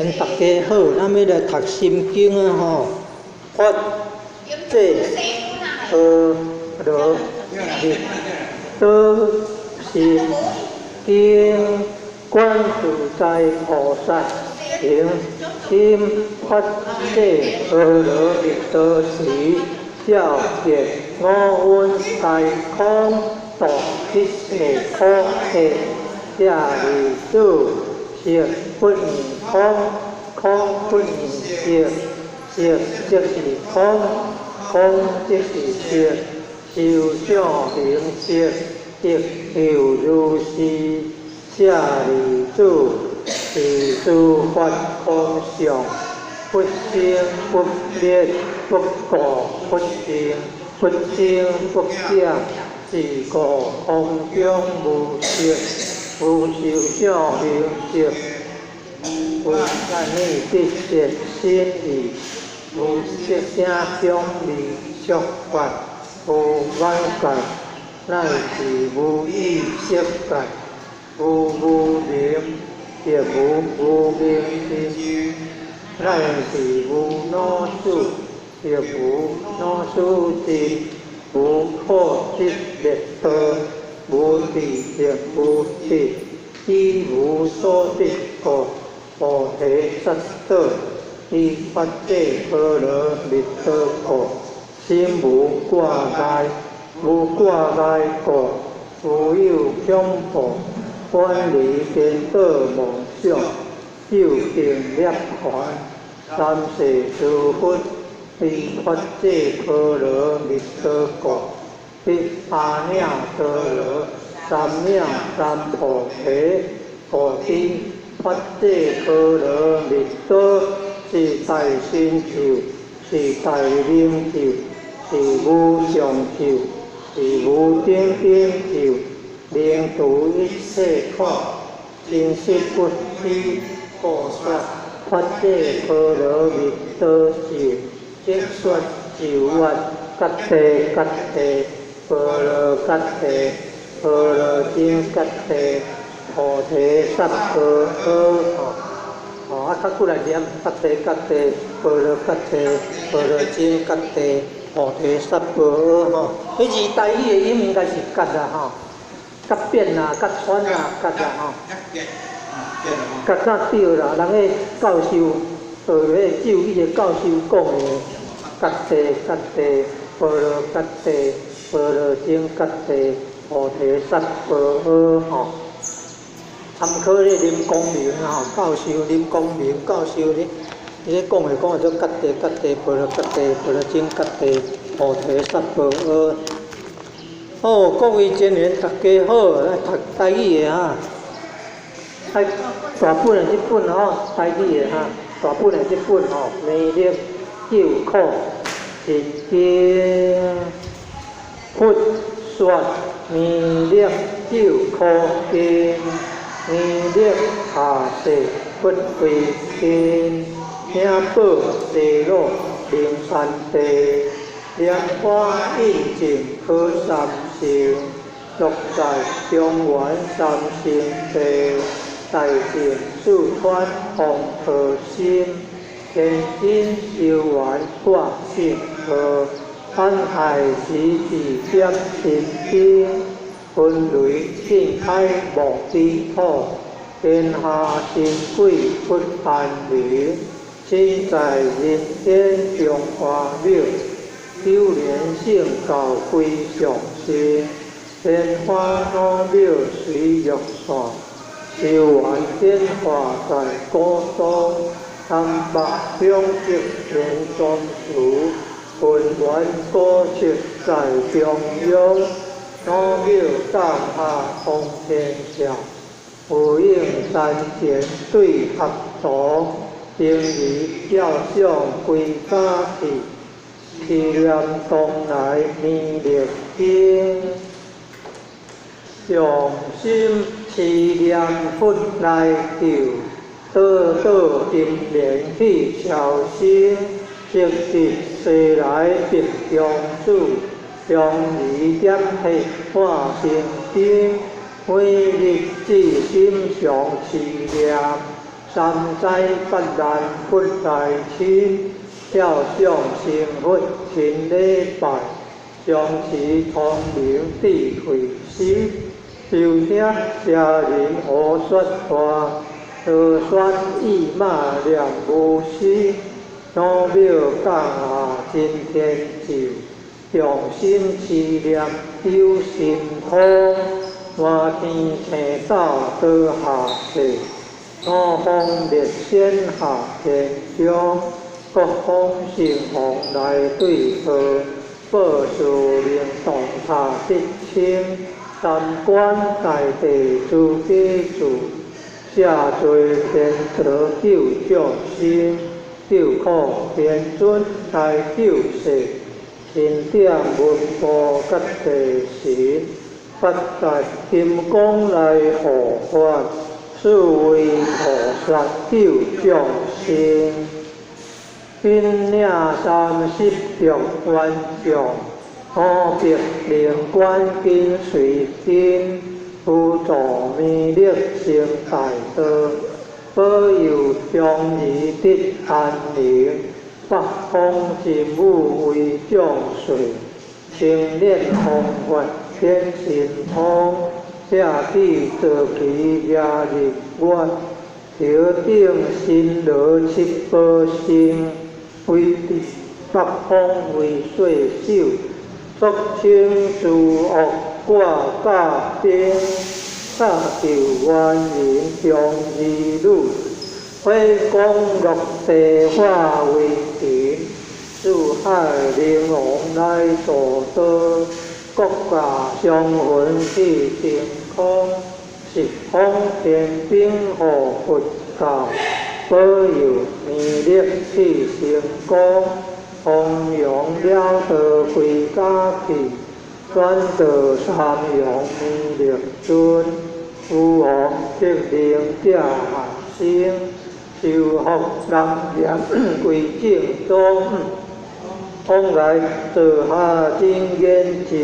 緣，大家好，咱欲來讀心經啊吼。法者波羅蜜多心經，觀自在菩薩行，深法界波羅蜜多時，照見五蘊皆空，度一切苦厄。舍利子，色不異空，空不異色，色即是空，空即是色，受想行識，亦猶如是。舍利子，是諸法空相，不生不滅，不垢不淨，不增不減，是故空中無色，無受想行識，無啥物得色身意，無色聲香味觸法，無眼界，乃至無意識界，無無明，亦無無明盡，乃至無老死，亦無老死盡，無苦集滅道，無智亦無得，以無所得故，菩提薩埵，依法界波羅蜜多故，心無掛礙，無掛礙故，無有恐怖，遠離顛倒妄想，究竟涅槃。三世諸佛依法界波羅蜜多故，得阿耨多羅三藐三菩提。故知法界波羅蜜多是大神咒，是大明咒，是無上咒，是無頂頂咒，能除一切苦，真實不虛。故說法界波羅蜜多咒，即說咒曰：揭諦揭諦，波羅揭諦，波羅僧揭諦，菩提薩婆訶。吼，啊，較骨力念，揭諦揭諦，波羅揭諦，波羅僧揭諦，菩提薩婆訶吼。彼字台語的音應該是揭啦吼，揭扁啊，揭穿啊，揭啦吼。揭較對啦，人彼教授學彼咒語的教授講的，揭諦揭諦，波羅揭諦，波羅僧揭諦，菩提薩婆訶吼。參考咧林光明啊吼，教授林光明教授咧，伊咧講的講的做揭諦揭諦，波羅揭諦，波羅僧揭諦，菩提薩婆訶。好，各位真緣大家好，來讀台語的哈。愛大本的這本吼，台語的哈，大本的這本吼，迷力救苦心經，佛說彌勒救苦經，彌勒下誓不悔經，聽報西魯靈山地，蓮花印證可三乘，樂在中原三聖地。大淨四川黃河心，天津修元掛聖號，安海慈智點心燈，雲雷震開莫之土，天下神鬼不安寧，身在人間中華廟，九蓮聖教歸上身，蓮花老廟隨玉線。修元點化在古東，南北兩極連莊祠，雲源古迹在中央，老廟降下通天橋，有應山前對合圖，丁兒照相歸家去，持念東來彌勒經。用心持念佛來救，倒倒金蓮去超生，積集西來別中主，將兒點火化成燈，每日至心常持念，三災八難不來侵，肖像成佛勤禮拜，常持聰明智慧心，收聽邪人胡說話，和宣意罵念無心，祖廟降下真天咒，用心持念有神通，滿天星斗倒下世，五方列仙下天中，各方神王來對賀，報事靈動塔得清，三官大帝諸家主，下罪天德救眾生，救苦天尊來救世，钦點文武甲地神，八大金剛來護法，四位菩薩救眾生，金領36員將，500靈官緊隨跟，輔助彌勒成大道，保佑鄉里得安寧，北方真武為眾瑞，清練方法顯神通，下地坐騎夜日月，頭頂神羅七寶星，威震北方為世首，俗稱諸惡掛甲兵，搭救冤人雄兒女，火光落地化為塵，四海靈王來助道，國家雙魂去晴空，十方天兵護佛教，保佑彌勒去成功，弘揚了道歸家去，轉導三陽彌勒尊，有王得靈者漢生，修福人言歸正宗，往來做下真言咒，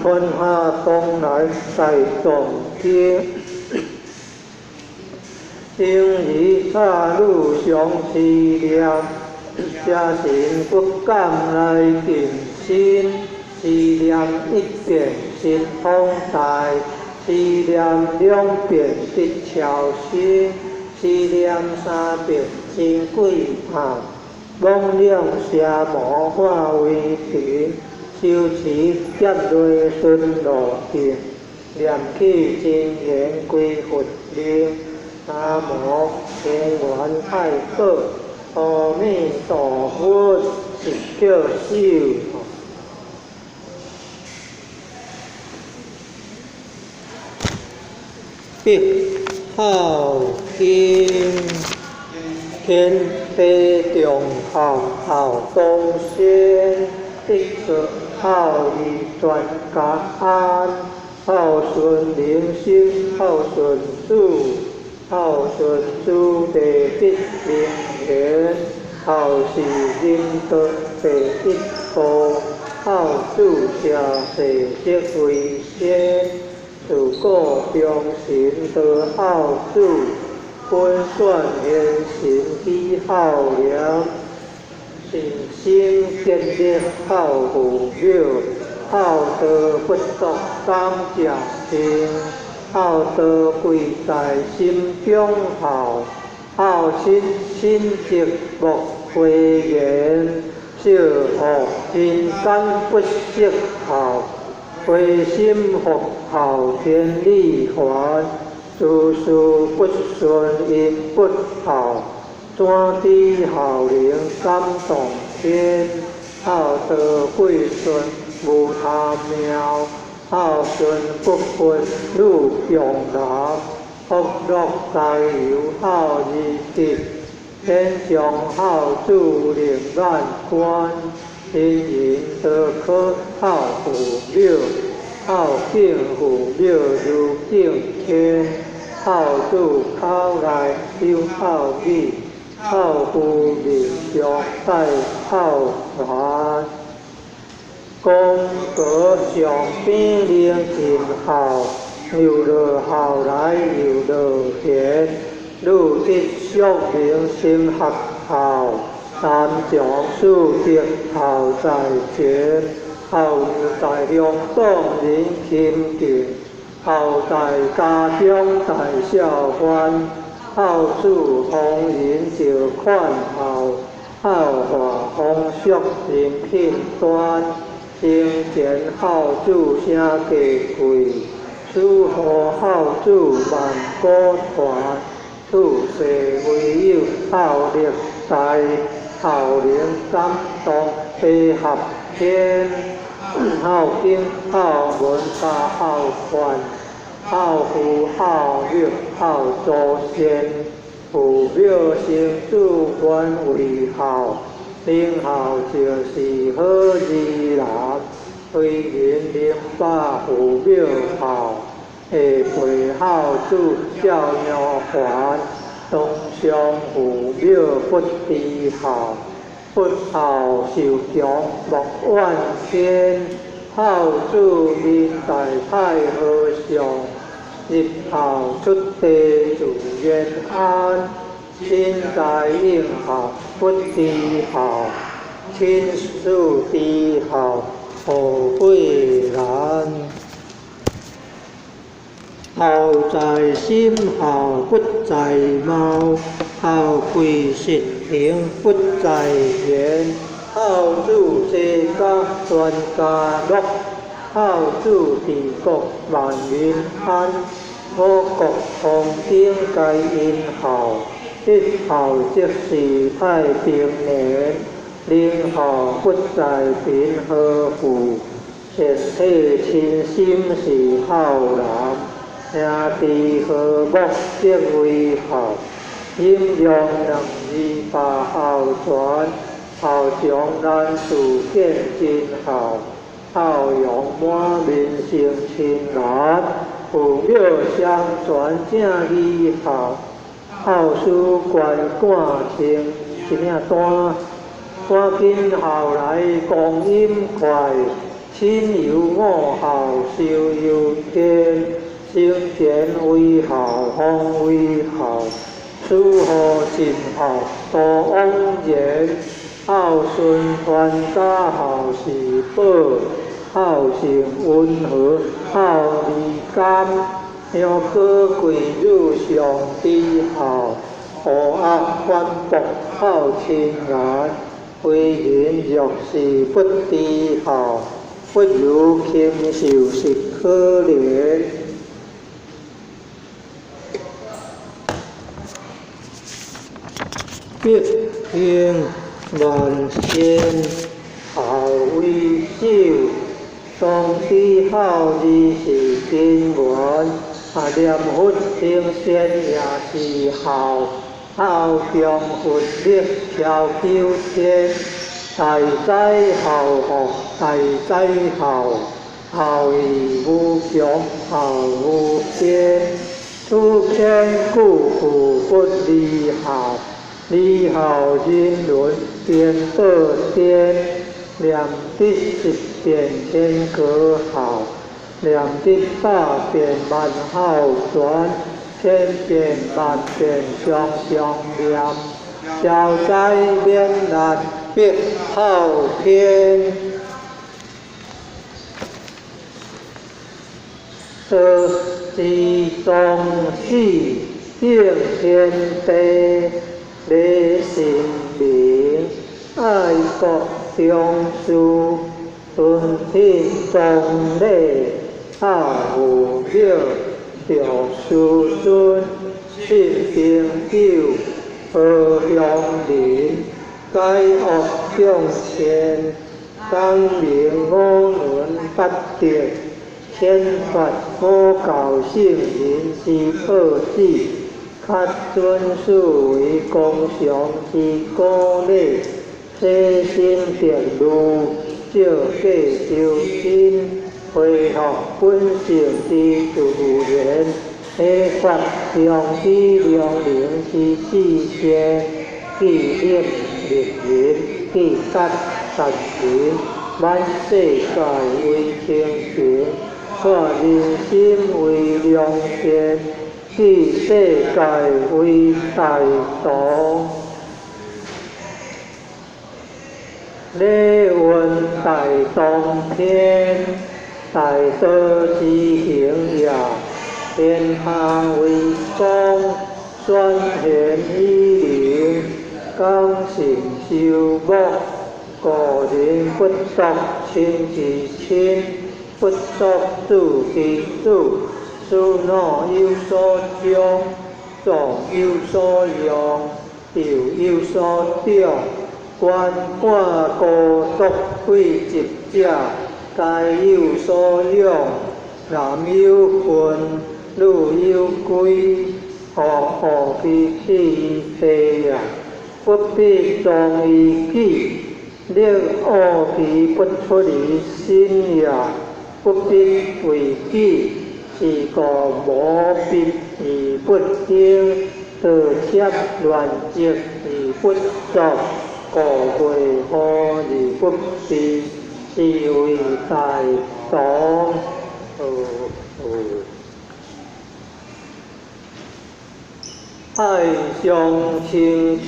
吞下東來大藏經，應以刹女常持念，邪神不敢來近身，持念一遍神通大，持念兩遍得超生，持念三遍真鬼怕，罔兩邪魔化為塵，修持劫內順路徑，念起真言歸佛靈，南無天元太保，阿彌陀佛，是叫手。必孝经，天地众孝孝东先，得国孝义全家安，孝順靈心孝順子，孝順子弟得靈賢，孝是仁德第一步，孝子社世則為先。自古忠臣多孝子，本選賢臣起孝廉，尽心竭力孝父母，孝道不足感謝親，孝道貴在心中孝，孝親親戚莫諱言，少婦人間不識孝。歸心福孝天理還，事事不順因不孝，怎知孝靈感動天？孝道貴順無他妙，孝順不分女強男，福樂在由孝而得，天上孝子靈眼觀。人人都可孝父母，孝敬父母如敬天，孝子口內有孝語，孝父面上帶孝還。功德上邊靈真孝，又落孝來又落賢，女得宿名成学孝，三长四德孝在前，孝在乡党人钦敬，孝在家中大孝范，孝子丰人就款孝，孝化风俗人品端，生前孝子声价贵，死后孝子万古传，处世唯有孝力大，孝能感动悲合天，孝经孝文加孝劝，孝父孝母孝祖先，父母生子原为孝，能孝就是好儿男，为人明白父母孝，下辈孝子照样还，当上父母不知孝，不孝受强莫怨天，孝子明大太和尚，日后出地自然安，亲在应孝不知孝，亲师知孝后悔难。孝在心，孝不在貌，孝贵实行不在言，孝子齐家全家乐，孝子治国万民安，五穀丰登皆因孝，一孝即是太平年，能孝不在贫和富，善体亲心是孝人。兄弟和睦即为孝，忍让两字把孝传，孝长难事见真孝，孝容满面生亲难，父母相传正义孝，孝师关赶穿一领单，赶紧孝来光阴快，亲犹五孝寿由天。生前为孝，方为孝，死后尽孝，多枉然。孝顺传家孝是宝，孝性温和孝义甘，香哥贵女上知孝，乌鸭反驳孝亲颜。为人若是不知孝，不如禽兽实可怜。百行万善孝为首，当知孝字是根源，啊念佛行善也是孝，孝中佛力超九天，大哉孝福，大哉孝，孝义无穷，孝无边，此千古父不离孝。离孝人伦颠倒颠，念得十遍千个孝，念得百遍万孝全，千遍万遍常常念，消灾免难必孝篇。道之宗始，敬天地。礼神明，爱国忠事，尊天宗礼，孝父母，重师尊，信朋友，和乡邻，解恶众善，讲明五伦八德，显发五教圣人之报子。较准视为公常之古礼，洗心涤虑，照价求真，恢复本性之自然，启发良知良能之至善，记念立人，记觉善行，满世界为清净，劝人心为良善。記世界為大同。禮運大同天，大道之行也。天下為公，選賢與能，講信修睦，故人不獨親其親，不獨子其子，使腦有所長，壯有所用，幼有所長。觀看孤獨廢疾者，皆有所養。男有分，女有歸，何何必棄於地也？不必忠於己，力惡其不出於心也。不必為己，是故無必而不興，盜竊亂積而不作，故未禍而不避，是謂大同。愛上清淨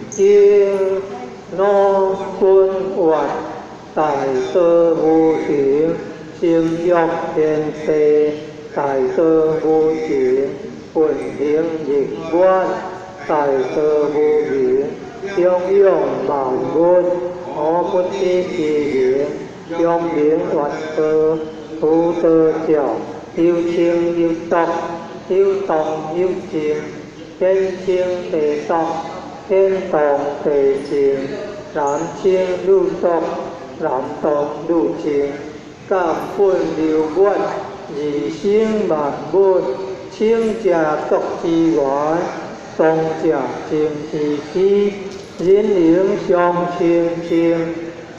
經，腦君願大道無形，心欲天地，大道無情，運行日月，大道無名，長養萬物，無不知其名，長明月道，福德照，有清有濁，有動有靜。天清地濁，天動地靜，男清女濁，男動女靜，感本流月，二生萬物，清者濁之源，動者靜之基，人形相清淨，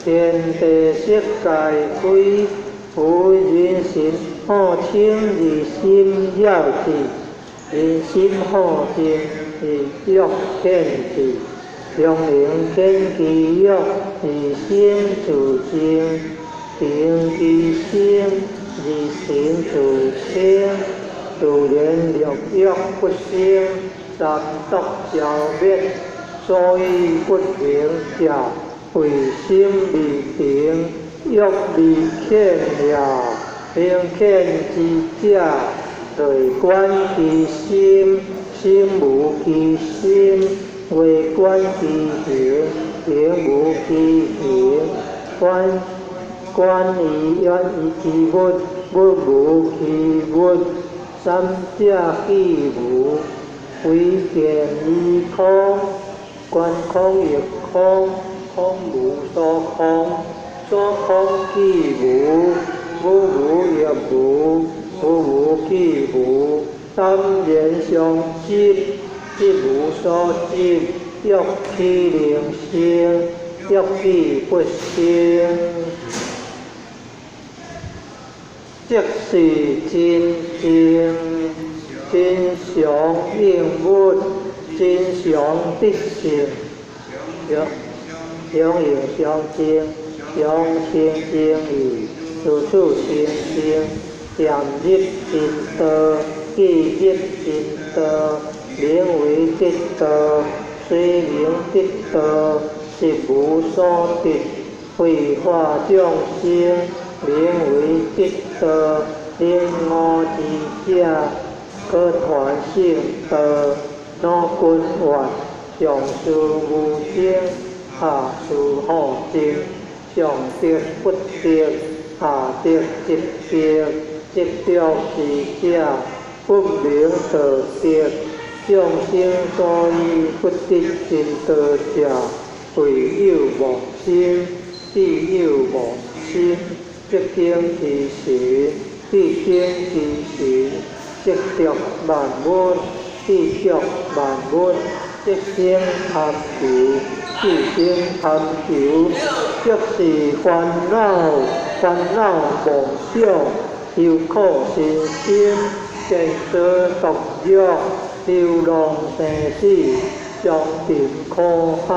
天地色界歸，夫人心好清而心了智。人心好靜而欲天智，常能天其欲而心自靜，定其心而神自清，自然六欲不生，三毒消滅，所以不明者，為心未定，欲未遣也。明遣之者，內觀其心，心無其心；外觀其形，形無其形。觀觀於一其物，物無其物。三者既無，非見於空。觀空亦空，空無所空，所空既無，無無亦無，無無既無。三緣相執，執無所執，欲豈能生？欲既不生，即是真正真常應物，真常得性，相應相淨，相清淨義，如此清淨，漸入真道，既入真道，名為得道。雖名得道，實無所得。繪化眾生，名為得道。領悟之者，可傳聖道。腦君願，上士無爭，下士好靜，上得不得，下得即得，執著之者，不名道得。眾生所以不得真道者，為有妄心，既有妄心，則境其神；既境其神，則著萬物；既著萬物，則生貪求；既生貪求，則是煩惱，煩惱妄想，憂苦心生，見道毒藥。流浪生死，上沉苦海，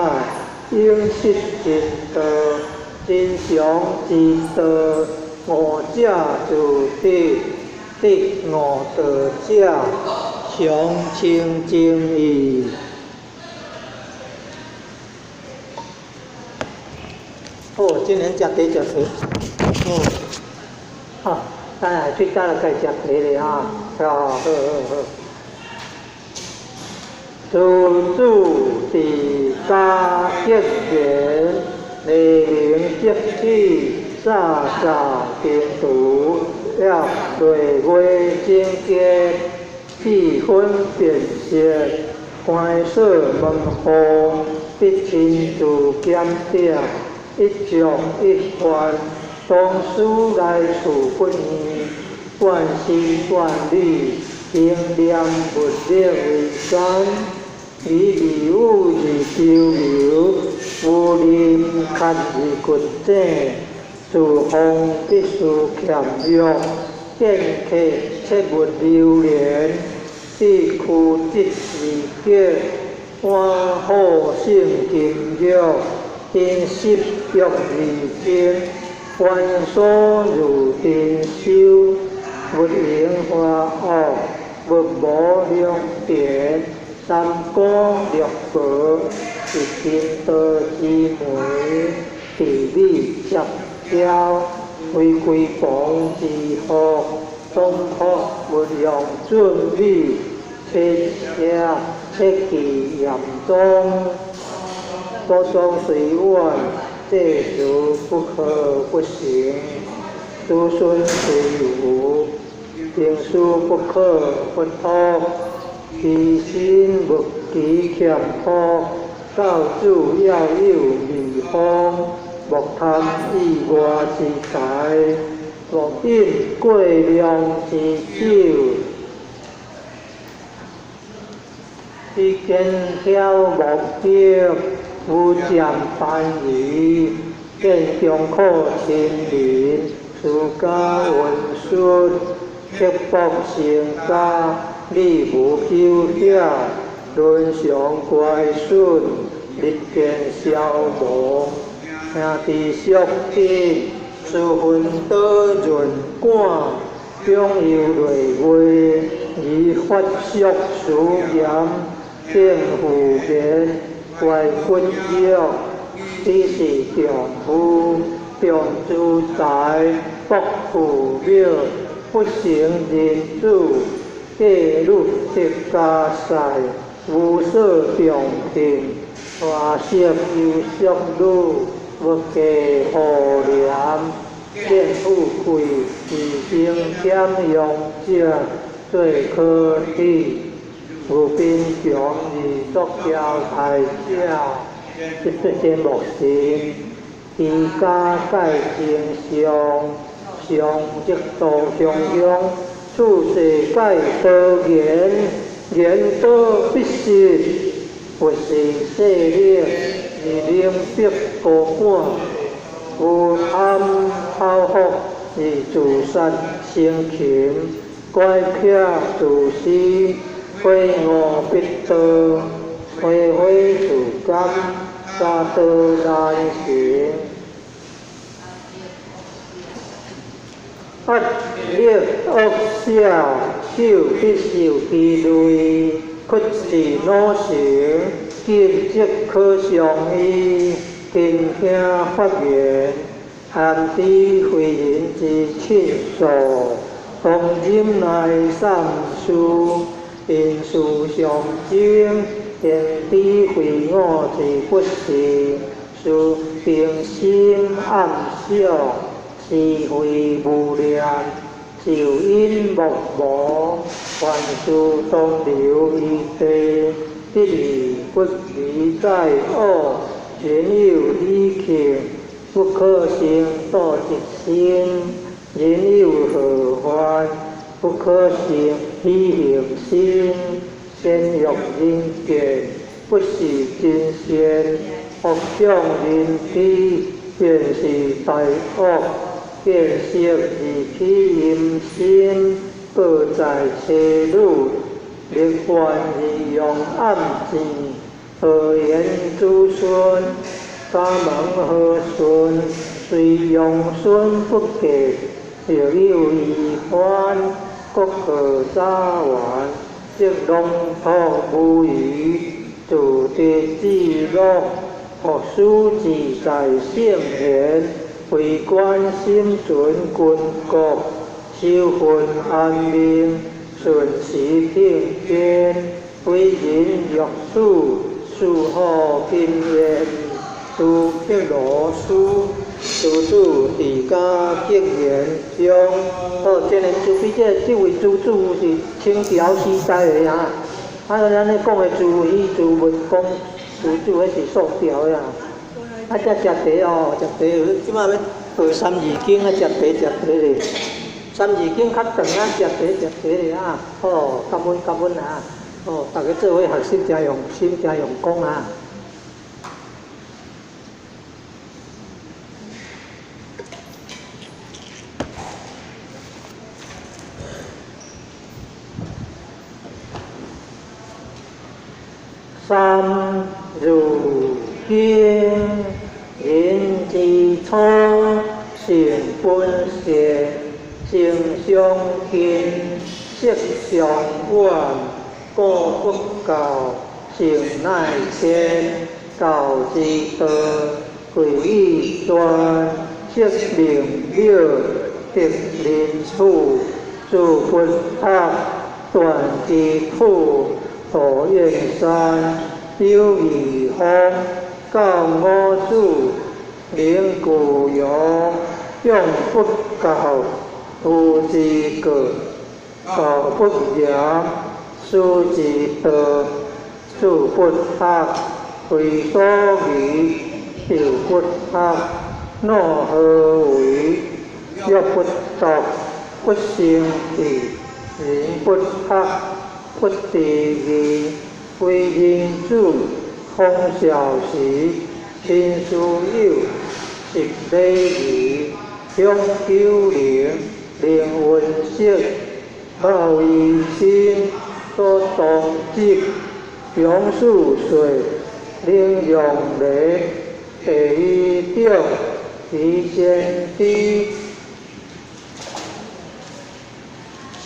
永失真道，真常之道，悟者自得，得悟道者，常清淨意。好，今天食茶食茶。好，啊，等下最早就該食茶咧哈。啊，好好好。自主自家結緣，黎明即起，早早清除，業累月整潔，智分辨識，關鎖門戶，必親自檢點，一足一環，當師來處不遠，斷心斷慮，應念物力為善，以義務而交流，無林崁而掘井，自方必須儉約，見客切勿流連，必屈直而潔，碗好勝金玉，珍惜玉而精，繁瑣如珍饈，勿迎華惡，勿謀良田，三姑六婆，是金道之門，地理接交，非開房之福，總福勿用準備，切車切記嚴宗，祖宗雖遠，這事不可不行；子孫雖無，經書不可不託。其心勿欺欠託，教子要有義風，莫貪意外之財，莫飲過量之酒。彼見曉目的，無佔番禺，見中可親鄰，私家溫順，刻薄成家，禮無糾曉，倫常乖順，日見消亡，兄弟相親，私分多潤管，長幼累月，而發俗思嚴，正婦言，乖骨肉，彼是丈夫，重資財，薄父母，不成人子，嫁女得家婿，無所重聘，大色有淑女，勿嫁婦廉，見富貴，而生儉用者，最可恥。有貧窮而作嬌態者，這這莫信。居家蓋真相，上則道雄雄，處世蓋多言，言多必失。佛是勢力，而能逼高管，有貪口福而自殺生擒，乖僻自私，悔悟必道，悔悔自甘，家道難行。壓力惡捨，手必受其累，屈志惱成，急則可傷醫。勤聽發言，限知非人之親屬，當忍耐三思，因事相爭，言知非我之不是，是平心暗想，是非無念，受因莫忘，凡事當留餘地，得而不離在惡，人有喜慶，不可生妒嫉心；人有禍患，不可生喜行心。善欲人見，不是真善；惡長人知，便是大惡。見色而起淫心，報在妻女；力願而用暗箭，何言子孫？家門和順，雖用孫不嫁，亦有遺患，國何早完？則朗托無餘，自得至樂，學師自在聖賢，非觀心存君國，修分安命，順時聽見，非人欲處，事好經驗，諸畢羅斯，諸主佇家格言中。好，真然慈悲，這位諸主是清朝時代的啊。啊，咱咧講的慈禧、慈文公、諸主，彼是宋朝的啊。啊，遮食茶哦，食茶，這擺欲學三字經啊，食茶食茶咧。三字經較長啊，食茶食茶咧啊。好，感恩感恩啊。哦，逐家做伙學習誠用心，誠用功啊。三字經，人之初，性本善，性相近，習相遠。故不教，性乃遷。教之道，貴以專。釋名了，得人處，知不惑，斷機杼。道應山，有義方，教五子，名俱揚。養不教，父之過；教不嚴，師之道。子不學，非所宜；幼不學，諾何為？欲不足，不成器；人不學，不知義。為人子，方少時，親師友，習禮儀，享九齡，能文飾，孝義親，所當執，長四歲，能用禮，第一等，其先知，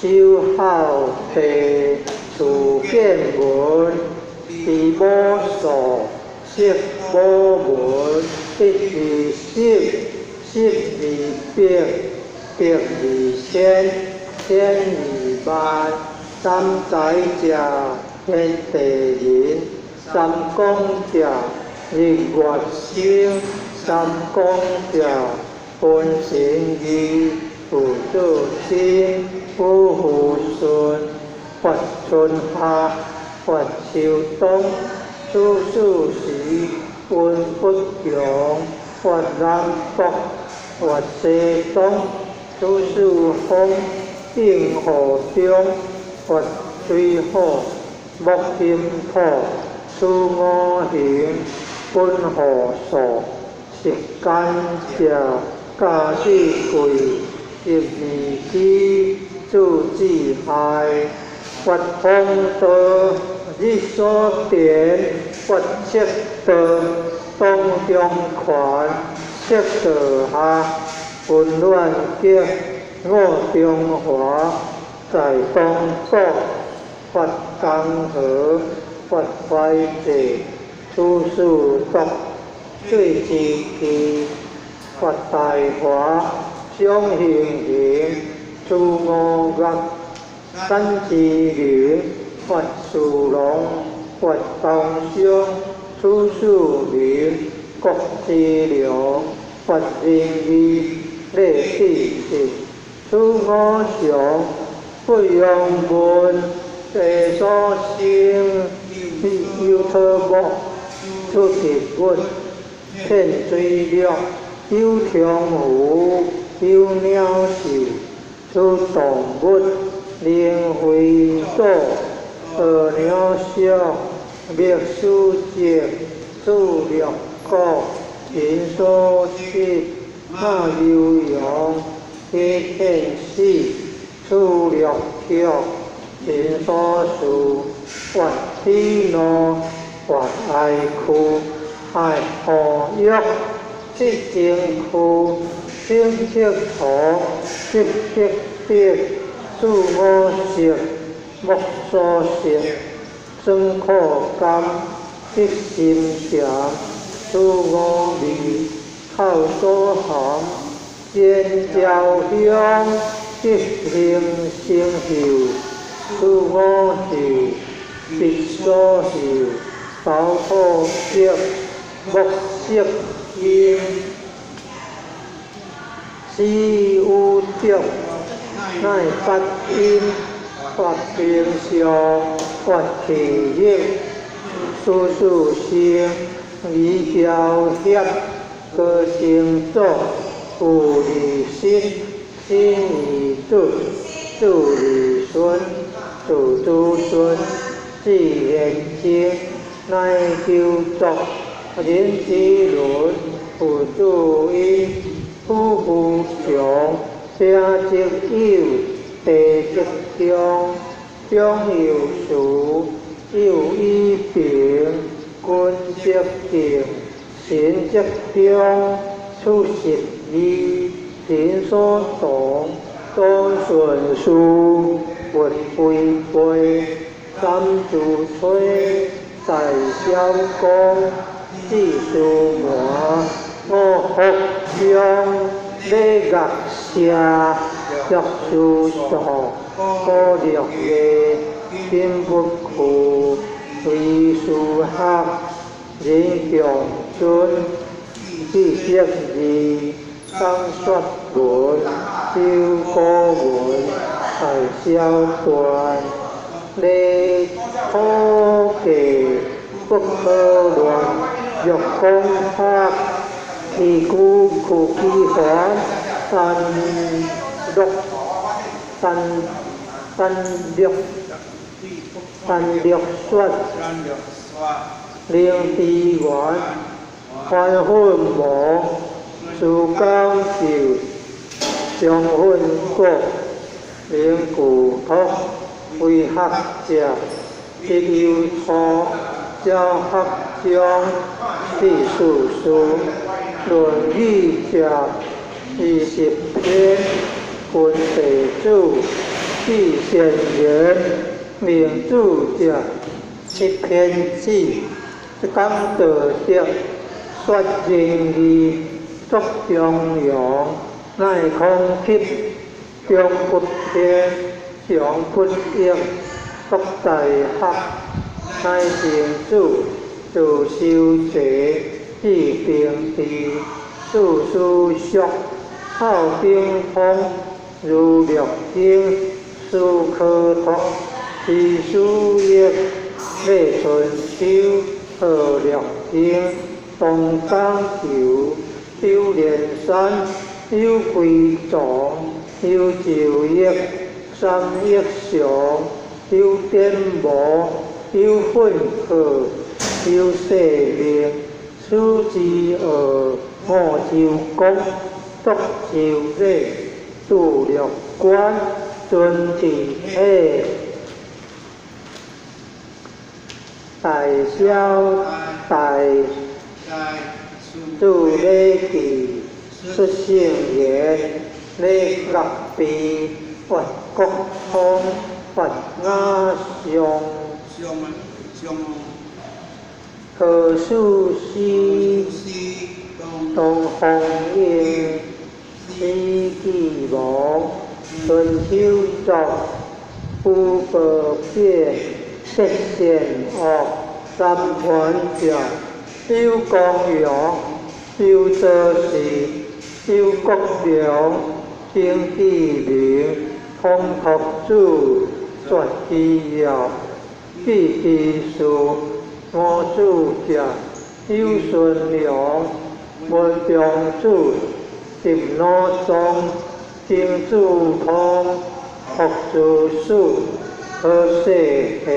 修孝悌，慈見聞，知母數，識母文，一二十，十二百，百二千，千二萬，三才者，天地人，三光者，日月星，三光者，分神義，父子親，夫婦順，發春夏，發秋冬，處四時，溫不強，發南北，發西東，處四風，應雨中，發水火，木金土，處五行，本雨數，食甘蔗，家子貴，一二支，子子害，發風道，日所電，發赤道，當中權，赤道下，溫暖極，五中華，在東國，發江河，發懷濟，處事毒，水之氣，發大華，雙行行，處五岳，山之靈，發四龍，發東商，處四民，國之良，發仁義，禮智信，處五常，不用問，地所生，有土木，處植物，天水陸，有長湖，有鳥獸，處動物，靈飛祖，鴕鳥屬，滅鼠疾，處六國，禽所食，馬悠揚，地天死，處六曲，人所事，發喜怒，發哀屈，愛何欲，七情區，生色圖，色色得，處五色，木所色，酸苦甘，得心咸，出五味，口所含，见焦香，得形成嗅，出五嗅，鼻所嗅，头苦涩，目色阴，死有著，乃八阴，八形相，八气热，处事生，离焦险，高成祖，有二心，心二子，子二孙，子子孙，至现前，乃求作，人之伦，父子因，夫妇常，车则有，地则中，长幼慈，幼以平，君则敬，臣则忠，出十二，人所同，祖顺事，物非背，三自吹，大小公，四书门，五福中，礼乐射，乐书数，古乐乐，金不库，为书学，人强尊，四色字，张说文，周古文，大小篆，礼土计，不可乱，欲讲学，其句苦其环，单六单单六单六说，灵智源，翻粉魔，苏讲究，上粉果，灵具托，为学者，得有错，教学中，第四书，论语者，20篇，君弟子，至圣贤，明主者，七篇子，讲道德，说仁义，作中庸，乃空翕，中不偏，常不役，作大学，乃成主，自修齐，至平治，四书俗，孝经通，儒略经，思科托，知书易，礼春秋，贺略经，东江求，有连山，有归藏，有就业，三益常，有典模，有训课，有世命，此之恶，五洲公，独周礼，杜略官，尊治体，大小大注礼记，出圣言，礼乐备，越国通，越雅上，何事师，东方英，史记王，春秋作，夫伯变，节善恶，三团将，周公阳，周左氏，周国良，丁志明，孔托子，绝之要，毕之事，五子者，有孙良，文中子，陈老宗，丁子通，福之子，何世下，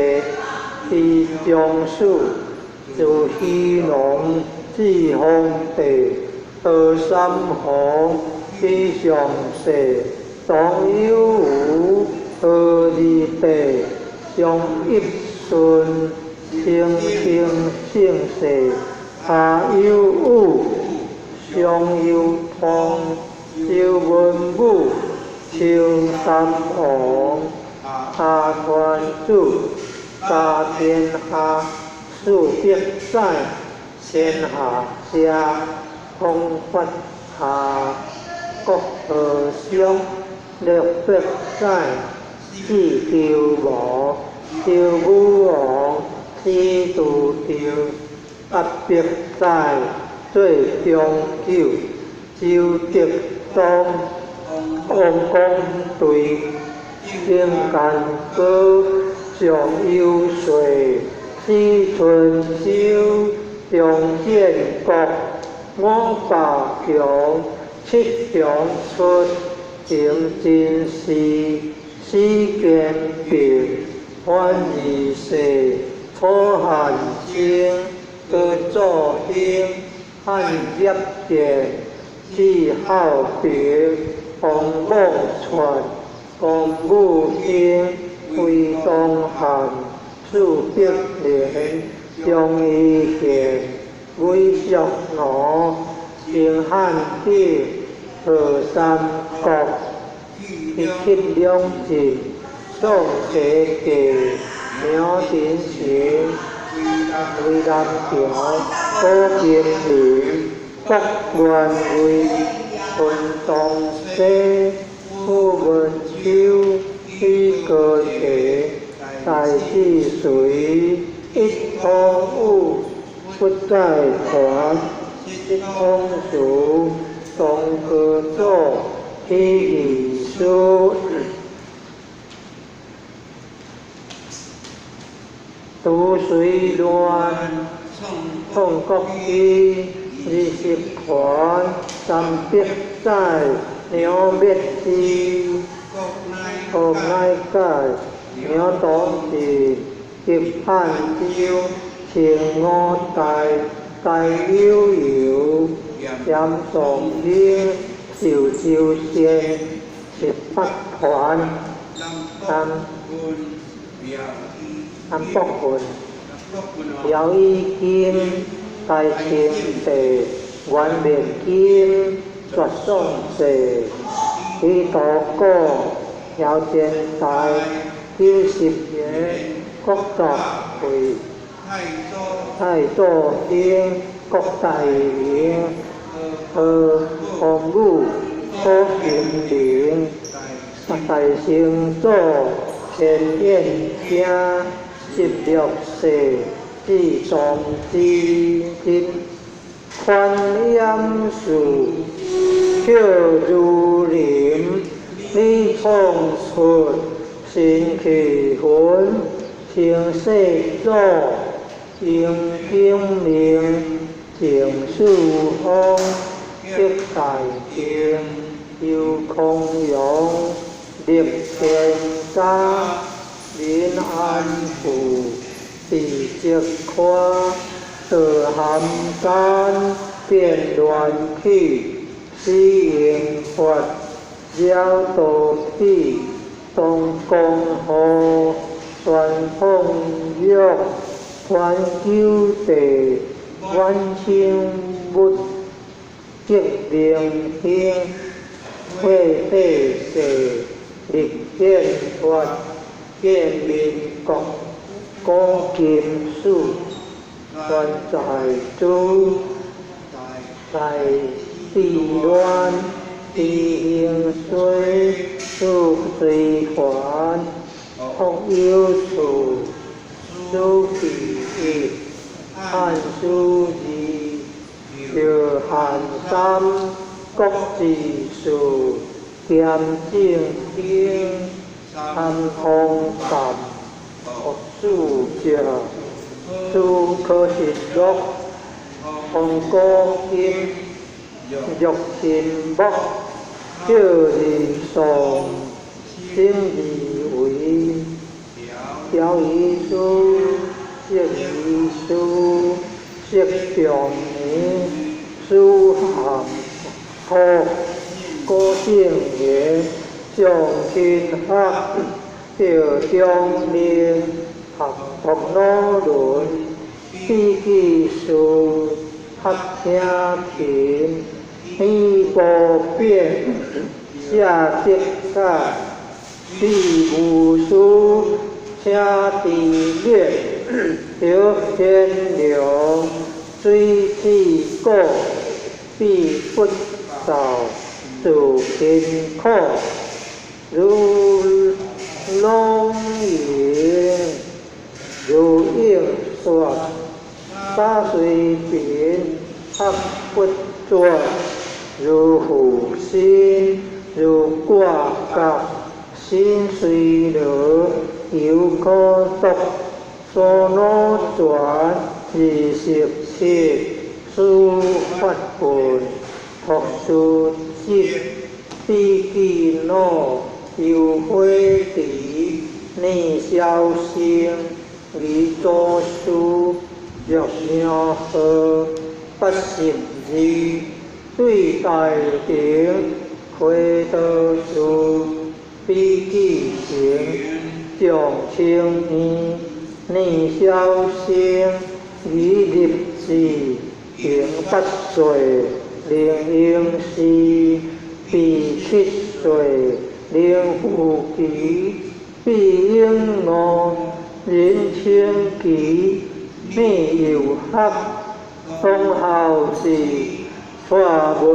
李中史，自虚龙，至皇帝，何三皇，李上世，董有无，何二帝，张一顺，清清姓氏，夏有武，商有通，周文武，周三王，下團子，家天下400載，天下社，弘法下，國和尚600載，四周無，周武王，始拄著800載，做長久，周德宗，王公隊，丁干哥，上有歲，始春秋，中建國，五百強，七雄出，行真事，始建平，反二世，楚漢生，高祖興，漢業建，史孝平，王莽篡，光武興，魏東漢，400年，張夷賢，魏蜀吳，秦漢鼎，何三國，一七兩晉，宋齊帝，梁廷成，魏南橋，古金陵，郭元衛，陳東西，傅文秋，李高提，戴志隋，一通武，不在團，一通俗，唐高祖，起義書，杜水亂，創國基，20環，300載，兩滅之，國乃解，兩當治，及漢州，清五代，大悠悠，嚴宋興，潮州縣，18團，南北郡，姚以金，大清帝，元滅金，絕宋世，李道古，姚前代，90年，國大會，太祖興，國大明，何洪武，古金陵，大成祖，千燕京，16世，至宗之真，宽严寺，孝如林，李创出，新气魂，清世祖，杨景明，郑世峰，德大定，游康阳，立天家，林安富，李泽宽，杜涵丹，变乱起，史英发，廖道体，东江河，全凤玉，团九地，阮清武，吉明兴，惠帝世，立宪法，建民國，古金史，袁在珠，大地亂，地興衰，蘇隨環，福有處，蘇第一，漢書二，趙漢三，國之士，兼正經，參通鑑，國主者，蘇可是樂，洪國金，玉金木，趙義宋，沈義維，蕭義書，謝義書，釋長年，蘇涵托，郭正元，張天學，趙長寧，合托老倫，李繼樹，合聽琴，李波變，謝德甲，比無師，車智略，得天良，水氣果，比不造，自勤苦，如龍吟，如應說，沙隨貧，學不轉，如負心，如掛角，心隨樂，猶可讀，娑羅傳，27，書法文，托書集，比基諾，有火池，念消生，離祖師，若名號，82，對大庭，開道士，比記成，將清願，念消生，以立志，行八歲，靈應寺，比7歲，靈富奇，比永悟，仁清奇，念有學，東孝寺，蔡文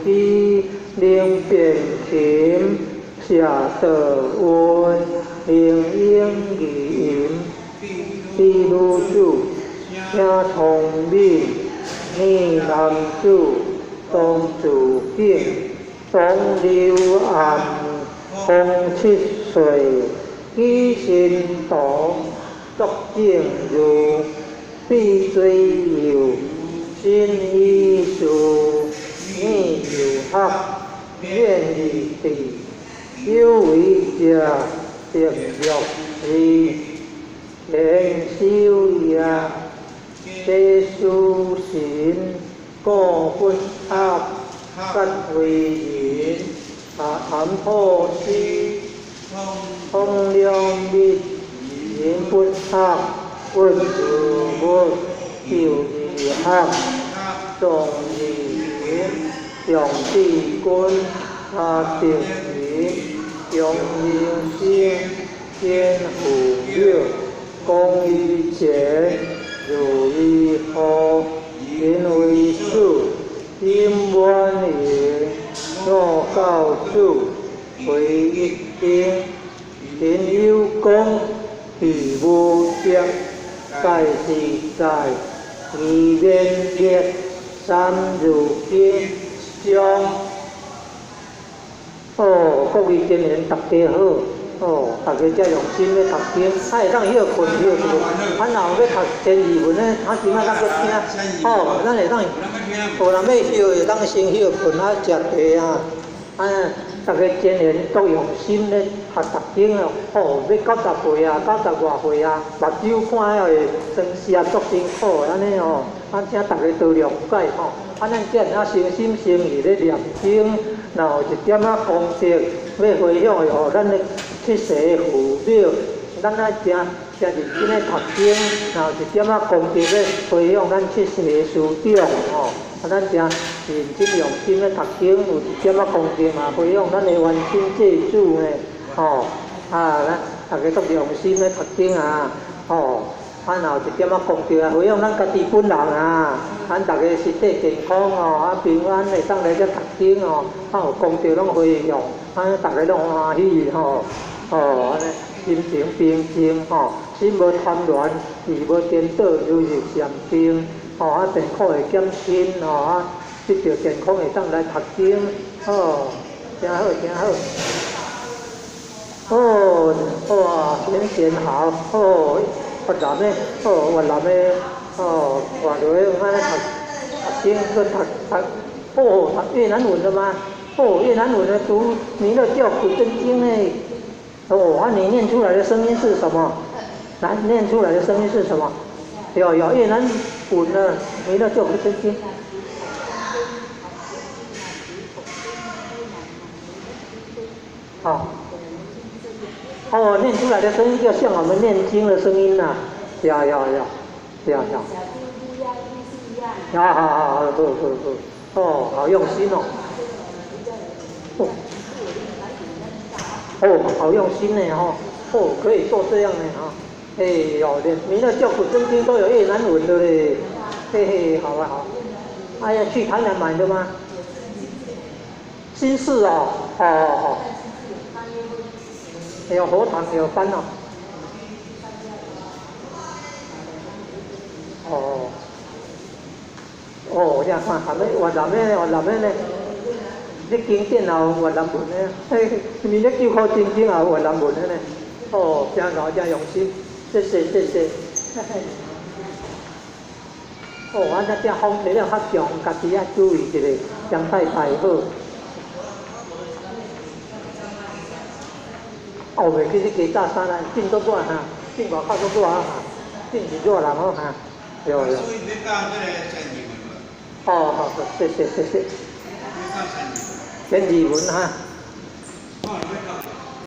基，靈變琴，謝道運，靈應義音，比女子，請聰敏，念男子，當自景，當流暗，風7歲，起身道，作正如，比水游，新意思，念有學，念義智，有為者，得樂事，天修業，這書神，過不鴨，吉為人，阿談破師，通兩密，人不合，問如物，就義學，壯義人，楊志軍，阿德仁，楊明星，天父庙，公益节，如意和，林为树，金满营，诺教主，回一丁，林有功，许无德，盖是在，二免力，三如经，将。哦，各位真贤，大家好。哦，大家遮用心咧讀經，啊會當歇睏歇一下。啊，若有欲讀千字文咧，啊，今仔咱閣聽。哦，咱會當，有人欲歇會當先歇睏啊，食茶啊。啊，大家真賢足用心咧學讀經哦。哦，欲90歲啊，90外歲啊，目睭看了會酸澀足辛苦按呢哦。啊，請大家多諒解吼。啊，咱遮爾啊誠心誠意咧念經，若有一點仔功德欲回向予咱的七世父母，咱愛誠誠認真咧讀經，若有一點仔功德欲回向咱七世的師長吼。啊，咱誠認真用心咧讀經，有一點仔功德嘛，回向咱的冤親債主呢，吼。啊，咱大家足用心咧讀經啊，吼。啊，若有一點仔功德啊，回向咱家己本人啊，咱逐家身體健康哦，啊平安會當來遮讀經哦，啊有功德攏回向，啊逐家攏歡喜吼，哦，按呢心情平靜吼，心無貪亂，意無顛倒，如入禪定，吼，啊病苦會減輕吼，啊得著健康會當來讀經，哦，誠好誠好。哦，哇，真真好，哦。越南的，哦，越南的，哦，外來的按呢讀讀經，閣讀讀，哦，讀越南文的嗎？哦，越南文的讀彌勒教苦真經呢。哦，啊，你念出來的聲音是什麼？來，念出來的聲音是什麼？有有越南文的彌勒教苦真經。好。哦，念出來的聲音就像我們念經的聲音吶，呀呀呀，呀呀。啊好好好，好好好，哦，好用心哦。哦。哦，好用心呢吼，哦，可以做這樣呢哈，哎喲，連彌勒救苦真經都有越南文的嘞，嘿嘿，好啊好。哎呀，去台南買的嗎？新市哦，哦哦哦，有佛堂有班哦。哦，哦，這樣看，還沒越南的越南的呢？你經典也有越南文的，嘿，彌勒救苦真經也有越南文的呢。哦，真𠢕真用心，謝謝謝謝。哦，按呢這風氣了較強，家己愛注意一下，張太太好。哦，袂記你加早衫啦，進都熱哈，進外口都熱啊哈，進是熱人哦哈，對對。哦，好，謝謝謝謝。千字文哈。